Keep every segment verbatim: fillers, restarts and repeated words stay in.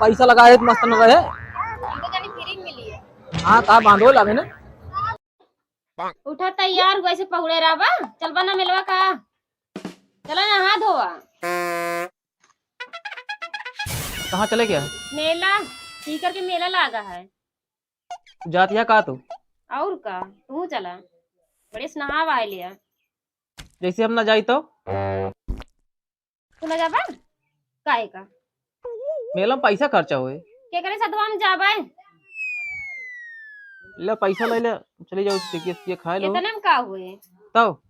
पैसा लगाए तो मस्त न रहे। इनको जानी फ्री मिली है। हाँ, कहा बांधो लागे ना। उठा तैयार हुआ, ऐसे पहुड़े रहा बा। चल बना मेलवा का। चला नहा धोवा। कहाँ चले गया? मेला, सीकर के मेला लागा है। जात या का तू? और का, तू चला। बड़े से नहा वहा लिया। जैसे हम ना जाई तो? तू ना जाबा? काहे का? मेला में पैसा खर्चा होए। केकरे साथ हम जाबे? ले पैसा ले ले, चली जाओ, टिकिया सिकिया खा लो। इतने में का हुए? तब?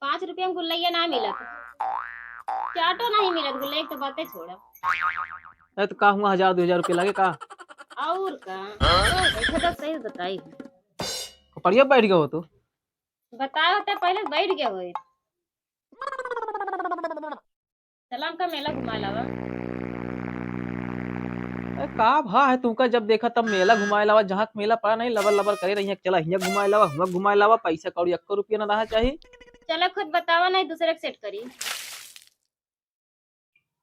पाँच रुपया में गुल्लैया ना मिलत, चाटो नहीं मिलत, गुल्लैया के तो बातें छोड़ा। अरे तो का हुआ, हजार दो हजार रुपया लागे का? और का? देखो तो सही बताई। कपड़िया बैठ गए हो तू? बताए होते पहले बैठ गए होए। चला हमका मेला घुमाए लावा। ए, का भा है तुमका, जब देखा तब मेला घुमाए लावा, जहाँ मेला पड़ा नहीं लबर लबर करे रही है, चला हियाँ घुमाए लावा, हुआँ घुमाए लावा, पैसा कौड़ी एक्को रुपया ना रहा चाही। चला खुद बतावा, नहीं दूसरे के सेट करी।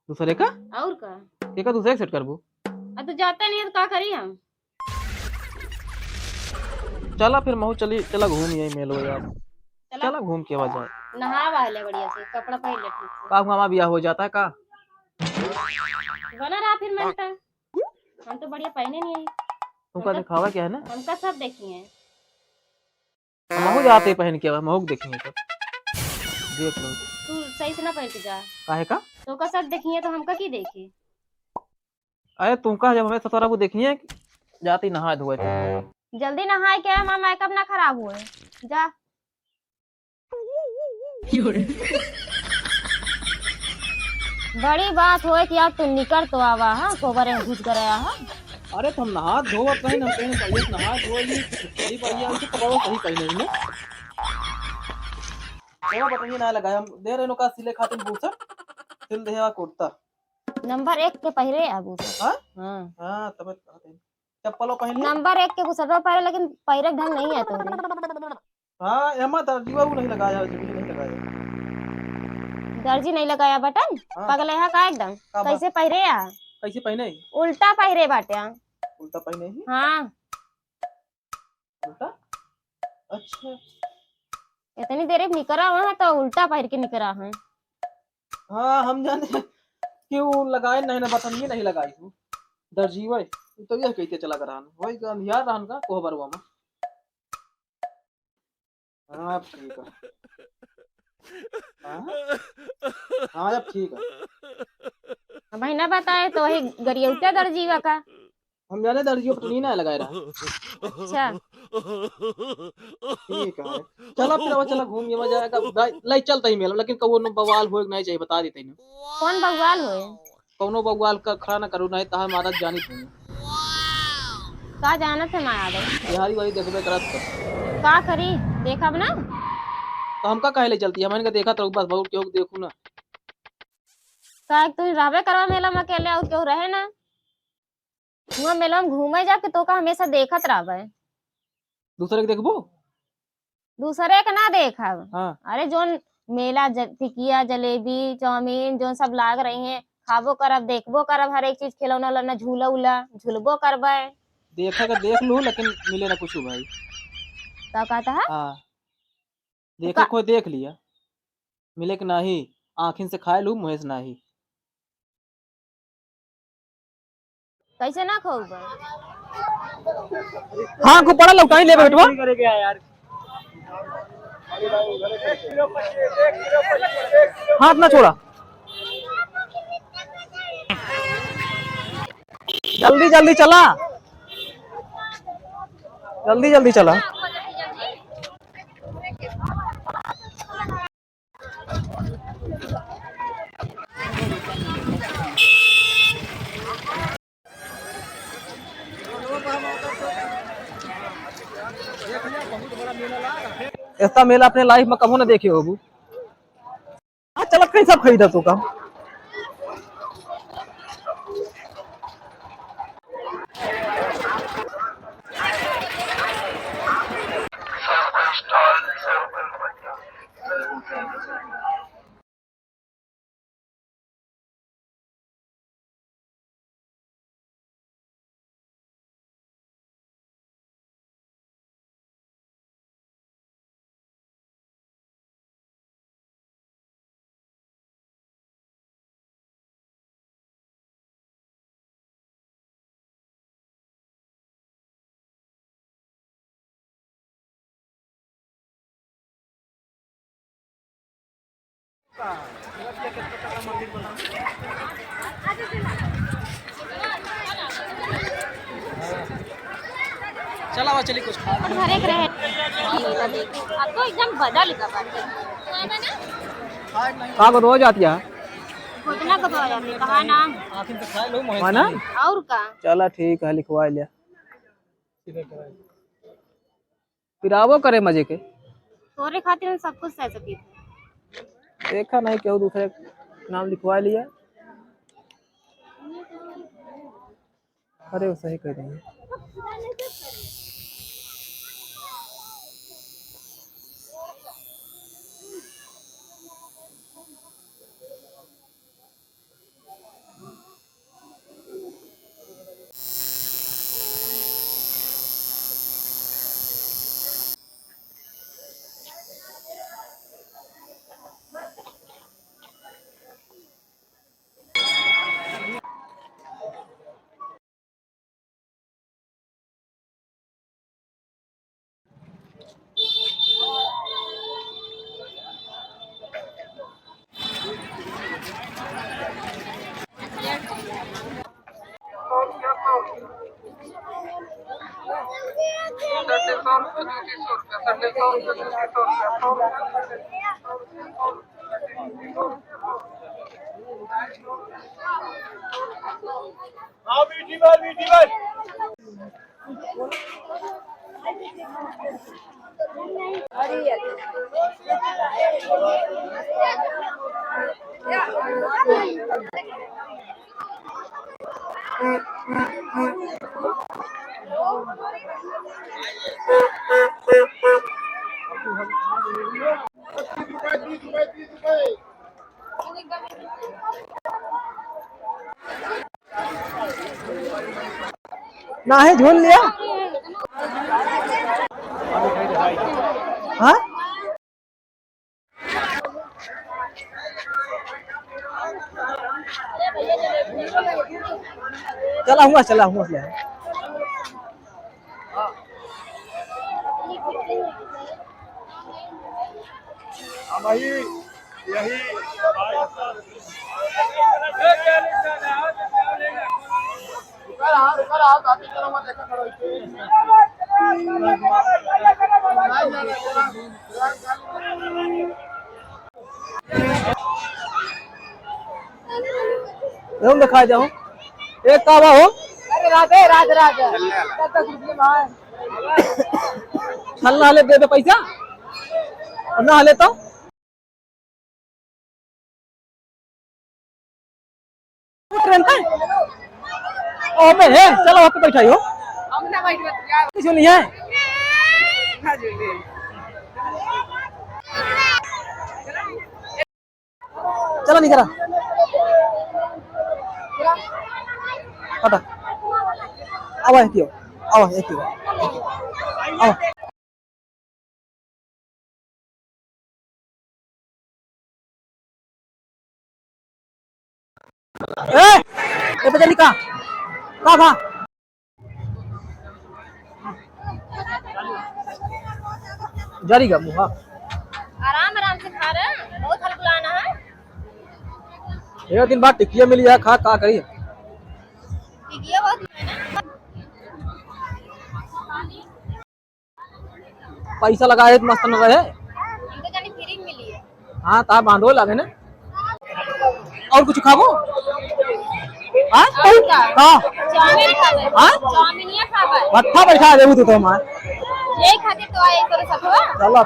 दूसरे का? और का? एका दूसरे के सेट करबू? अब तो जाता नहीं है तो का करी हम? चला फिर महू चली, चला घूम यही मेलो यार। चला। चला घूम के आ जाए। नहा वहा ले बढ़िया से, कपड़ा पहन ले ठीक से। का हुआ, हमारा बियाह हो जाता है का? बना रहा फिर मनता। हम तो बढ़िया पहने नहीं है। तुमका हमका, दिखावा क्या है ना? हमका सब देखी है। महू जाते पहन के, महू के देखी है तो। देख लो। तू सही से ना पहन के जा। काहे का? तोका सब देखी है तो हमका की देखी? अरे तुमका जब हमें ससुरा को देखिए, जाती नहाए धोए थे। जल्दी नहाए के, हमारा मेकअप ना खराब होए। जा। बड़ी बात होए कि यार तू निकर तो आवा, हाँ, कोबरे में घुस गया, हाँ। अरे तो हम नहा धोवत रहे, हम कहीं बढ़िया से नहा धोए ली, बड़ी बढ़िया, उनके कपड़ों सही पहने ही ना। वो बटन ही ना लगाए, हम दे रहे का सिले खातिर बुशर्ट, सिल देहे कुर्ता। नंबर एक के पहिरे आ बुशर्ट। हाँ? हाँ। हाँ, तब कहते हैं। चप्पलो पहन ले। नंबर एक के बुशर्टो पहिरे, लेकिन पहिरे के ढंग नहीं है तोरे। हाँ, एमा दर्जिया वो नहीं लगाया, जमीन नहीं लगाया। दर्जी नहीं लगाया बटन? हाँ। पगले है का एकदम? का बात? कैसे पहिरे आ? कैसे पहने? उल्टा पहिरे बाटे। उल्टा पहने ही? हाँ। उल्टा? अच्छा। इतनी देर में निकरा हुआ है तो उल्टा पहिर के निकरा है। हाँ, हम जाने कि वो लगाए नहीं ना, बटन ही नहीं लगाई हूँ। दर्जीवा, तो यह कहते चला कर रहन। वही का अंधियार रहन का, कोहबरवा में। हाँ, अब ठीक है। हाँ? हाँ, अब ठीक है। अब भाई ना बताए तो वही गरियौते दर्जीवा का। हम जाने दर्जियो पर नहीं ना लगाए रहा। अच्छा। ठीक है। चला फिर, अब चला घूम के मजा आएगा। भाई, ले चलता ही मेला, लेकिन कौनो बवाल होए के नहीं चाहिए, बता देते हैं। कौन बवाल होए? कौनो बवाल का खड़ा ना करू, नहीं तहार मारत जानी तुम। का जानत है मारा दे? बिहारी वाली देखबे करत है। का करी? देखब ना। तो हमका काहे ले चलती? हमन का देखा तो बस बहुत केहू के देखू ना। का तू रहबे करवा मेला में अकेले, और केहू रहे ना? हुआं मेला में घूमे जाके तोका हमेशा देखत रहबे। दूसरे के देखबो? दूसरे के ना देखब। हाँ। अरे जोन मेला ज-, टिकिया, जलेबी, चाउमीन, जोन सब लाग रही हैं, खाबो करब, देखबो करब, हर एक चीज, खिलौना उलौना, झूला उला, झूलबो करबे। देखे के देख लू, लेकिन मिले ना कुछ भाई। का कहता है? हाँ। देखे का- कोई देख लिया, मिले के नाही, आँखिन से खाए लू, मुँहे से नाही। कैसे ना खाऊबा? हाँ, को पड़ा लौटाई ले बेटवा। हाथ ना छोड़ा। जल्दी, जल्दी चला। जल्दी, जल्दी चला। ऐसा मेला अपने life में कबो न देखे होबू। हाँ, चलत कहीं सब खरीदा तो का। चला, चली कुछ खा। घर एक रहे। अब तो एकदम बदल गवा बाटे। का गोदवा जाती है? गोदना गोदवा जाती है, कहाँ नाम? है ना? और का? चला ठीक है, लिखवा लिया। पिरावो करे मजे के। तोरे खातिर हम सब कुछ सह सकी। देखा नहीं केहू दूसरे नाम लिखवा लिया। अरे वो सही कह रही है। हाँ, मीठी बात, मीठी बात। ना है, झोल लिया। हाँ? चला हुआ, चला हुआ, चला। हम यही, यही। एवं दिखाई दे हो। एक का बा हो? अरे राधे, राधे, राधे। छल ना हले दे दे पैसा। और ना हले तो? ट्रेन का? ओ, मैं है, चलो, वहाँ पे बैठाई हो। हम ना बैठ बतिया। कुछ नहीं है। ना जुड़े। चला निकला। हटा। आवा, एक ही हो। आवा, एक ही हो। आवा। ए, ए, पता नहीं कहाँ, कहाँ, कहाँ? जरी गा मुँह। आराम, आराम से खा रहे हैं, बहुत हलगुलाना है। एक दिन बाद टिकिया मिली है, खा, का करी? टिकिया बहुत है ना। पैसा लगाए तो मस्त न रहे। हमको जानी फ्री मिली है। हाँ, ता बांधो लागे ना। और कुछ खाबो? हाँ? और का? हाँ। चाउमीन खाबे। हाँ? चाउमीनिया खाबे। भट्ठा बैठा देबू तू तो हमार। यही खातिर तो आए तोरे साथ हो। चलो।